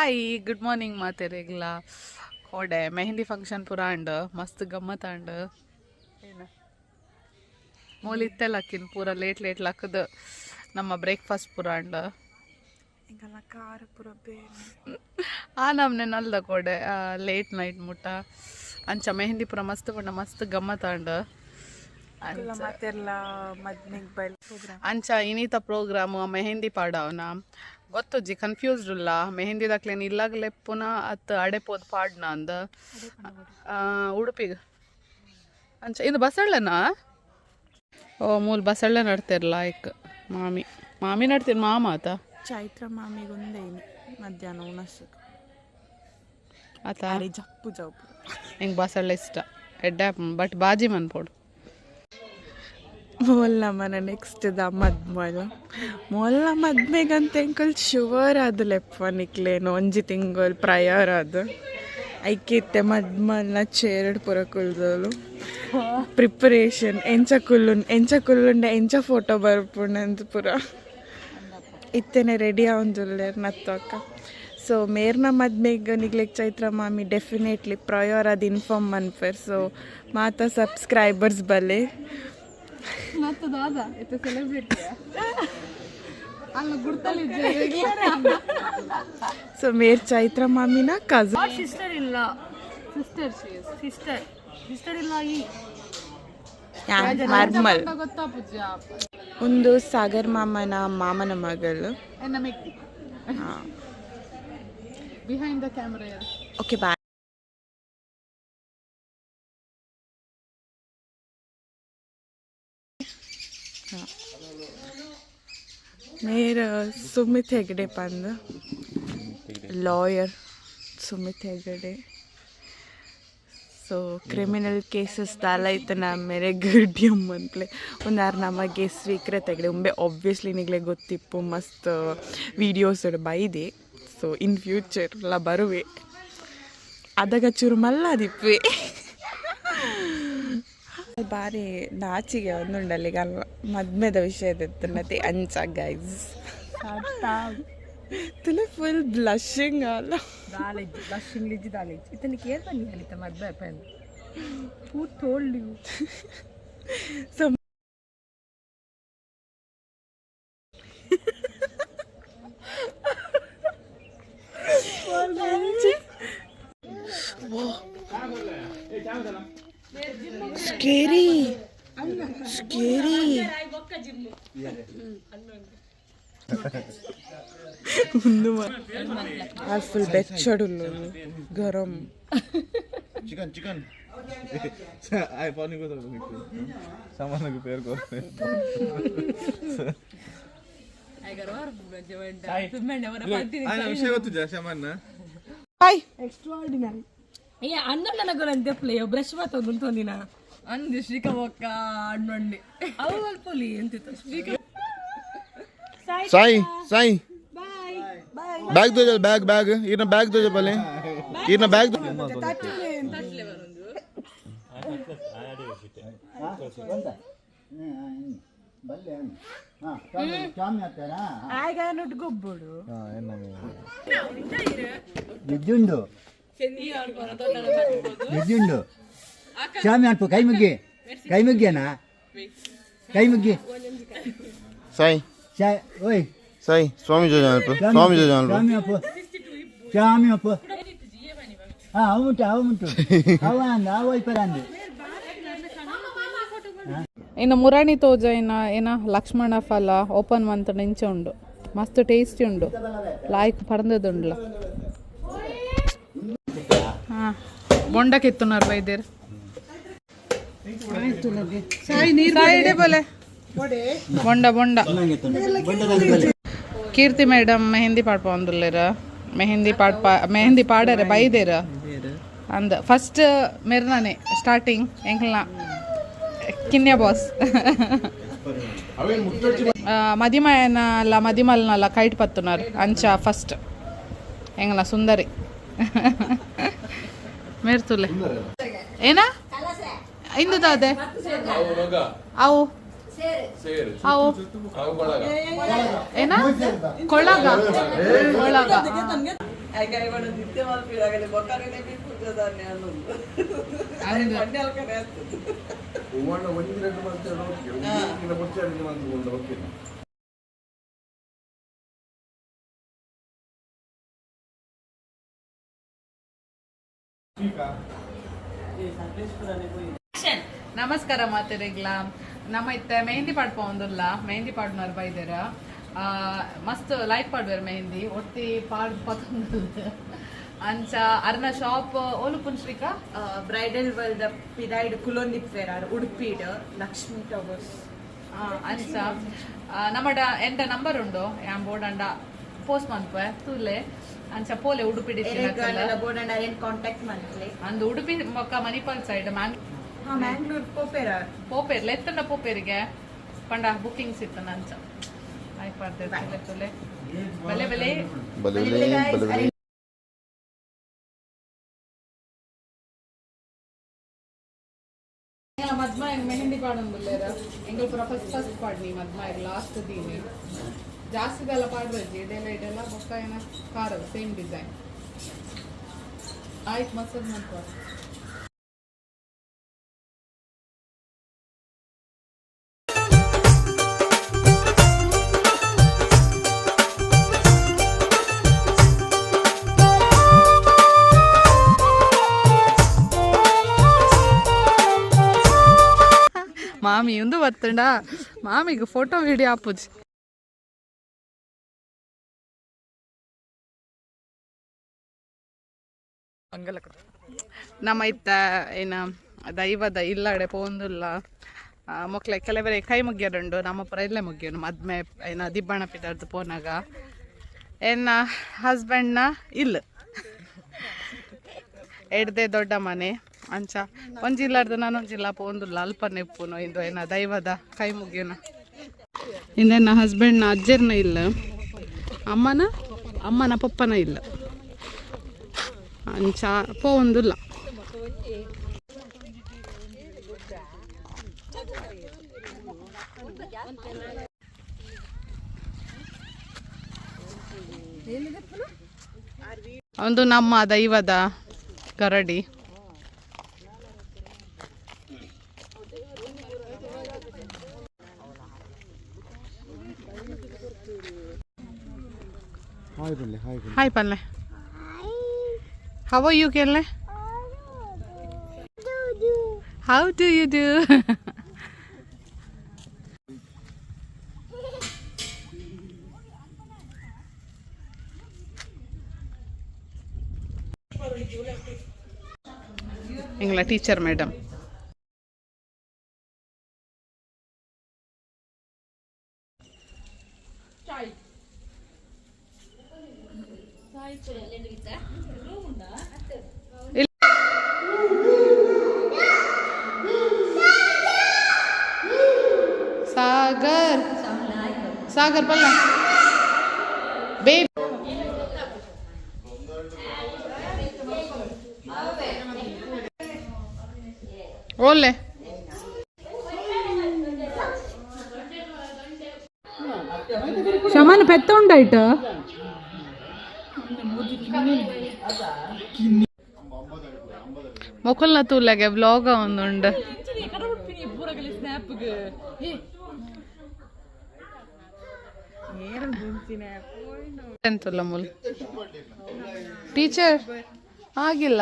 Hi, good morning ಮಾತೆರೆಗ್ಲ. ಕೋಡೆ mehndi function ಪೂರ ಅಂಡ್, ಮಸ್ತ್ ಗಮ್ಮತ್ ಅಂಡ್. ಏನ ಮೂಲು ಇತ್ತೆ ಲಕ್ಕಿನ್ ಪೂರ ಲೇಟ್ ಲೇಟ್ ಲಕ್ಕದು ನಮ್ಮ ಬ್ರೇಕ್ಫಾಸ್ಟ್ ಪೂರ ಅಂಡ್. ಎಂಕಲ್ನ ಕಾರ್ ಪೂರ ಬೇನೆ. ಆ ನಮ್ನೆ ನಲ್ದ ಕೋಡೆ ಲೇಟ್ ನೈಟ್ ಮುಟ್ಟ. ಅಂಚ ಮೆಹಂದಿ ಪೂರ ಮಸ್ತ್ ಪಂಡ ಮಸ್ತ್ ಗಮ್ಮತ್ ಅಂಡ್. ಮಾತೆರ್ಲ ಮದ್ಮೆಗ್ ಬಲ್ ಪ್ರೋಗ್ರಾಮ್. ಅಂಚ ಇನಿತ ಪ್ರೋಗ್ರಾಮ್ ಮೆಹಂದಿ ಪಾಡವನ ಗೊತ್ತುಜ್ಜಿ, ಕನ್ಫ್ಯೂಸ್ಡ್ ಉಲ್ಲ. ಮೆಹಂದಿ ದಕ್ಲೆನ್ ಇಲ್ಲಾಗ ಲೆಪ್ಪುನ ಅತ್ ಅಡೆ ಪೋದು ಪಾಡ್ನ ಅಂದ್ ಉಡುಪಿಗ್. ಅಂಚ ಇಂದು ಬಸಳ್ಳನಾ? ಓ, ಮೂಲು ಬಸಳ್ಳ ನಡ್ತಿರ್ಲ. ಐಕ್ ಮಾಮಿ ಮಾಮಿ ನಡ್ತೀರಿ ಮಾಮ ಆತ. ಚೈತ್ರ ಮಾಮಿಗೆ ಒಂದೇ ಇನಿ ಮಧ್ಯಾಹ್ನ ಉಣಸು. ಆತ. ಅರೆ ಜಪ್ಪು ಜಪ್ಪು. ಹಿಂಗೆ ಬಸಳ್ಳ ಇಷ್ಟ ಎಡ್ಡೆ, ಬಟ್ ಬಾಜಿ ಮನ್ಪೋಡು. ಮೊಲ್ಲ ಮನ ನೆಕ್ಸ್ಟ್ the ಮದ್ಮಲ. ಮೊಲ್ಲ ಮದ್ಮೆಗಂತ ಎಂಕಲ್ ಶುವರ್ ಅದು ಲೆಪ್ಪ ನಿಕ್ಲೇನು ಒಂಜಿ ತಿಂಗೊಲ್ ಪ್ರಯರ್ ಅದು. ಐಕೆ ಇತ್ತೆ ಮದ್ಮಲ್ನ ಚೇರ್ಡ್ ಪೂರ ಕುಲ್ದೋಲು. ಪ್ರಿಪರೇಷನ್ ಎಂಚ ಕುಲ್ಲುನ್, ಎಂಚ ಕುಲ್ಲುಂಡ ಎಂಚ ಫೋಟೋ ಬರ್ಪುಂಡಂತ ಪೂರ ಇತ್ತೆನೆ ರೆಡಿ ಆವೊಂದುಲ್ಲೆರ್ ನತ್ತೊಕ್ಕ. ಸೊ ಮೇರ್ನ ಮದ್ಮೆಗ್ ನಿಗ್ಲೆಗ್ ಚೈತ್ರ ಮಾಮಿ ಡೆಫಿನೆಟ್ಲಿ ಪ್ರಯರ್ ಅದು ಇನ್ಫಾರ್ಮ್ ಮನ್ಪೆರ್. ಸೊ ಮಾತ ಸಬ್ಸ್ಕ್ರೈಬರ್ಸ್ ಬಲೆ. ಮತ್ತು ದಾದಾ ಇತ್ತೆ ಸೆಲೆಬ್ರಿಟಿ ಅಲ್ಲ ಗುರ್ತಲ್ಲಿ. ಸೊ ಮೇರ್ ಚೈತ್ರ ಮಾಮಿನ ಕಝನ್. ಸಿಸ್ಟರ್ ಇಲ್ಲ. ಸಿಸ್ಟರ್. ಸಿಸ್ಟರ್, ಸಿಸ್ಟರ್ ಇಲ್ಲ ಈ. ಮರ್ಮಲ್. ಗೊತ್ತಾ ಪೂಜಾ? ಒಂದು ಸಾಗರ್ ಮಾಮನ ಮಾಮನ ಮಗಳು. ಎನ್ನ ಮೆಕ್ಕಿ behind the camera. Okay, bye. ಮೇರ್ ಸುಮಿತ್ ಹೆಗಡೆ ಪಂದ್, ಲಾಯರ್ ಸುಮಿತ್ ಹೆಗಡೆ. ಸೊ ಕ್ರಿಮಿನಲ್ ಕೇಸಸ್ ದಾಲ ಇತ್ತನ ಮೇರೆ ಗಡ್ಡಿಯಂ ಅನ್ಪ್ಲೆ. ಒಂದಾರು ನಮಗೆ ಸ್ವೀಕೃತ ಹೆಗಡೆ ಉಂಬೆ ಆಬ್ವಿಯಸ್ಲಿ ನಿಗ್ಲೆ ಗೊತ್ತಿಪ್ಪು, ಮಸ್ತ್ ವೀಡಿಯೋಸ್ ಬೈದೆ. ಸೊ ಇನ್ ಫ್ಯೂಚರ್ ಎಲ್ಲ ಬರುವೆ, ಅದಾಗ ಚೂರು ಮಲ್ಲಾದಿಪ್ಪೆ. ಬಾರಿ ನಾಚಿಗೆ ಒಂದುಂಡಲ್ಲಿಗ ಅಲ್ಲ ಮದ್ಮೆದ ವಿಷಯದ ಅಂಚ ಗೈಸ್ ತುಲೆ ಫುಲ್ ಬ್ಲಶಿಂಗ್ ಅಲ್ಲ. ದಾಲೇಜ್ ಬ್ಲಶಿಂಗ್ ಲಿಜ್ಜಿ ದಾಲೇಜ್ ಇತನ ಕೇರ್ ಬನ್ನಿ ಅಲಿತ ಮದ್ವೆ ಪೆನ್. Who told you? So scary scary. Full ಬೆಚ್ಚಡುಲ್ಲು ಗರಂ. ಚಿಕನ್ ಚಿಕನ್ ಆಯ್ పని ಸಾಮಾನ್ಯ పేరు కోరుతాయి. ವಿಷಯ ಗೊತ್ತಿದ್ಯಾ ಸಾಮಾನ್ಯ? ಹಾಯ್. ಏ ಅಣ್ಣ, ನನಗೊರಂತೆ ಪ್ಲೇ ಬ್ರಷ್ ಮಾತೊಂದು ಒಂದಿನ ಅಂದು ಶ್ರೀಕ ಒಕ್ಕ ಅಣ್ಣೊಂಡಿ ಅವು ಅಲ್ಪೊಲಿ ಎಂತಿತ್ತು ಶ್ರೀಕ. ಸಾಯಿ ಸಾಯಿ, ಬ್ಯಾಗ್ ತೋಜ, ಬ್ಯಾಗ್ ಬ್ಯಾಗ್ ಈರ್ನ ಬ್ಯಾಗ್ ತೋಜ ಪಲ್ಲೆ, ಈರ್ನ ಬ್ಯಾಗ್. ಗೊಬ್ಬಡು. ನಿಜುಂಡು ನಿಜುಂಡು ಸ್ವಾಮಿ ಅನ್ಪು. ಕೈ ಮುಗ್ಗಿ, ಕೈ ಮುಗ್ಗಿಯನಾ? ಕೈ ಮುಗ್ಗಿ. ಸಾಯಿ. ಓಯ್. ಸಾಯಿ, ಸ್ವಾಮಿ ಜೋಜ ಅಲ್ಪ, ಸ್ವಾಮಿ ಜೋಜ ಅಲ್ಪ. ಸ್ವಾಮಿ ಅಪ್ಪು, ಸ್ವಾಮಿ ಅಪ್ಪು. ಹಾಂ, ಅವು ಉಂಟು, ಅವು ಉಂಟು, ಅವ ಅಂದ ಅವು ಒಯ್ಪರ ಅಂದು. ಇನ್ನು ಮುರಾಣಿ ತೋಜ ಇನ್ನ ಏನ ಲಕ್ಷ್ಮಣ ಫಲ ಓಪನ್ ಮಂತ್ ನಿಂಚೆ ಉಂಡು, ಮಸ್ತ್ ಟೇಸ್ಟಿ ಉಂಡು, ಲಾಯ್ಕ್ ಪರಂದದುಂಡ್ಲ. ಹಾ, ಬೊಂಡ ಕಿತ್ತುನಾರ್ ಬೈದೇರ್. ಸಾಯಿ ಇಡೆ ಬೋಲೆ ಬೊಂಡ ಬೊಂಡ. ಕೀರ್ತಿ ಮೇಡಮ್ ಮೆಹಂದಿ ಪಾಡ್ಪ ಒಂದುಲ್ಲೇರ, ಮೆಹಂದಿ ಪಾಡ್ಪ, ಮೆಹಂದಿ ಪಾಡರೆ ಬೈದೇರ ಅಂದ. ಫಸ್ಟ್ ಮೆರ್ನಾನೆ ಸ್ಟಾರ್ಟಿಂಗ್ ಎಂಕಲ್ನ ಕಿನ್ಯ ಬಾಸ್ ಮದಿಮಯನಲ್ಲ ಮದಿಮಲ್ನಲ್ಲ ಕೈಟ್ ಪತ್ತುನಾರ್. ಅಂಚ ಫಸ್ಟ್ ಎಂಗಲ ಸುಂದರಿ ಮೇರ್ತುಲೆ ಏನ ಇಂದು ದಾದೆ ಅವು ಅವು ಏನ ಕೊಳಗ ಕೊಳಗ. ನಮಸ್ಕಾರ ಮಾತೆರೆಗ್ಲ. ನಮ್ಮ ಇತ್ತೆ ಮೆಹಂದಿ ಪಾಡ್ಪೊಂದುಲ್ಲ. ಮೆಹಂದಿ ಪಾಡ್ನರ್ ಬೈದೆರ. ಮಸ್ತ್ ಲೈಕ್ ಪಾಡ್ವೆರ್ ಮೆಹಂದಿ. ಒಟ್ಟಿ ಪಾಡ್ ಪತೊಂದುಲ್ಲ. ಅಂಚ ಅರ್ನ ಶಾಪ್ ಓಲುಪುನ್ ಶ್ರೀಕಾ? ಬ್ರೈಡಲ್ ವರ್ಲ್ಡ್ ಪಿದಾಯ್ಡ್ ಕುಲೊಂದಿಪ್ಪೇರ್ ಉಡುಪಿಡ್ ಲಕ್ಷ್ಮೀ ಟವರ್ಸ್. ಅಂಚ ನಮ್ಮಡ ಎಂಟ ನಂಬರ್ ಉಂಡು, ಯಾನ್ ಬೋಡಂಡ ಪೋಸ್ಟ್ ಮನ್ಪೆ ತೂಲೆ. ಅಂಚ ಪೋಲೆ ಉಡುಪಿ. ಬೋಡಂಡ ಅರೇನ್ ಕಾಂಟ್ಯಾಕ್ಟ್ ಮಲ್ಪಲೆ. ಅಂದು ಉಡುಪಿ ಬೊಕ್ಕ ಮಣಿಪಾಲ್ ಸೈಡ್ ಮ್ಯಾಂಗ್ ಹಾ, ಮ್ಯಾಂಗ್ಳೂರ್ ಪೋಪೇರ. ಪೋಪೇರ್ ಲೆತ್ತಂಡ ಪೋಪೇರಿಗೆ ಪಂಡ ಬುಕಿಂಗ್ಸ್ ಇತ್ತು. ಅಂಚ ಆಯ್ತು, ತುಲೆ ತುಲೆ ಬಲೆ ಬಲೆ. ಬಲೆ ಬಲೆ ಬಲೆ. ಮದ್ಮ ಮೆಹಂದಿ ಪಾಡೊಂದುಲ್ಲೇರ. ಎಂಗಲ್ ಪೂರ ಫಸ್ಟ್ ಫಸ್ಟ್ ಪಾಡ್ನಿ ಮದ್ಮ ಲಾಸ್ಟ್ ದೀನಿ. ಜಾಸ್ತಿದೆಲ್ಲ ಪಾಡ್ರಜ್ಜಿ ಇದೆಲ್ಲ ಇದೆಲ್ಲ ಬೊಕ್ಕ ಏನ ಖಾರ ಸೇಮ್ ಡಿಸೈನ್ ಆಯ್ತು. ಮಸಾಜ್ ಮಾಡ್ಕೊ. ಮಾಮಿ ಒಂದು ಬತ್ತಂಡ. ಮಾಮಿಗೆ ಫೋಟೋ ವಿಡಿಯೋ ಆಪುಜಿ. ನಮ್ಮ ಇತ್ತ ಏನ ದೈವದ ಇಲ್ಲಡೆ ಪೋಂದುಲ್ಲ. ಮೊಕ್ಲೆ ಕೆಲವರೆ ಕೈ ಮುಗ್ಯರುಂಡು. ನಮ್ಮ ಪುರ ಇಲ್ಲೇ ಮುಗ್ಯನು ಮದ್ಮೆ ಏನ ದಿಬ್ಬಣ ಪಿದರ್ದು ಪೋನಾಗ. ಎನ್ನ ಹಸ್ಬೆಂಡ್ನ ಇಲ್ಲ ಎಡ್ದೆ ದೊಡ್ಡ ಮನೆ. ಅಂಚ ಒಂಜಿ ಇಲ್ಲಾರ್ದು ನಾನು ಒಂಜಿಲ್ಲ ಪೋಂದುಲ್ಲ. ಅಲ್ಪ ನೆಪ್ಪುನು ಇಂದು ಏನ ದೈವದ ಕೈ ಮುಗಿಯೋಣ. ಇಂದೆನ್ನ ಹಸ್ಬೆಂಡ್ನ ಅಜ್ಜರ್ನ ಇಲ್ಲ, ಅಮ್ಮನ ಅಮ್ಮನ ಪಪ್ಪನ ಇಲ್ಲ. ಅಂಚ ಪೋವೊಂದುಲ್ಲ. ಒಂದು ನಮ್ಮ ದೈವದ ಕರಡಿ. ಹಾಯ್ ಬನ್ನಿ, ಹಾಯ್ ಬನ್ನಿ. ಹಾಯ್ ಪಲ್ಲೆ. How are you ಕೇಳಲೆ. How do you do? ಎಂಗ್ಲ ಟೀಚರ್ ಮೇಡಮ್. ಸಾಗರ್, ಸಾಗರ್ ಬಲ್ಲ ಬೇಬಿ. ಓಲೆ ಶಮನ್ ಪೆತ್ತ ಉಂಡಾಯ್ತು. ಮೊಕಲ್ನ ತೂಲೆಗೆ ವ್ಲಾಗ್ ಒಂದುಂಡು. ಎಂತಲ್ಲ ಮೂಲ ಟೀಚರ್ ಆಗಿಲ್ಲ.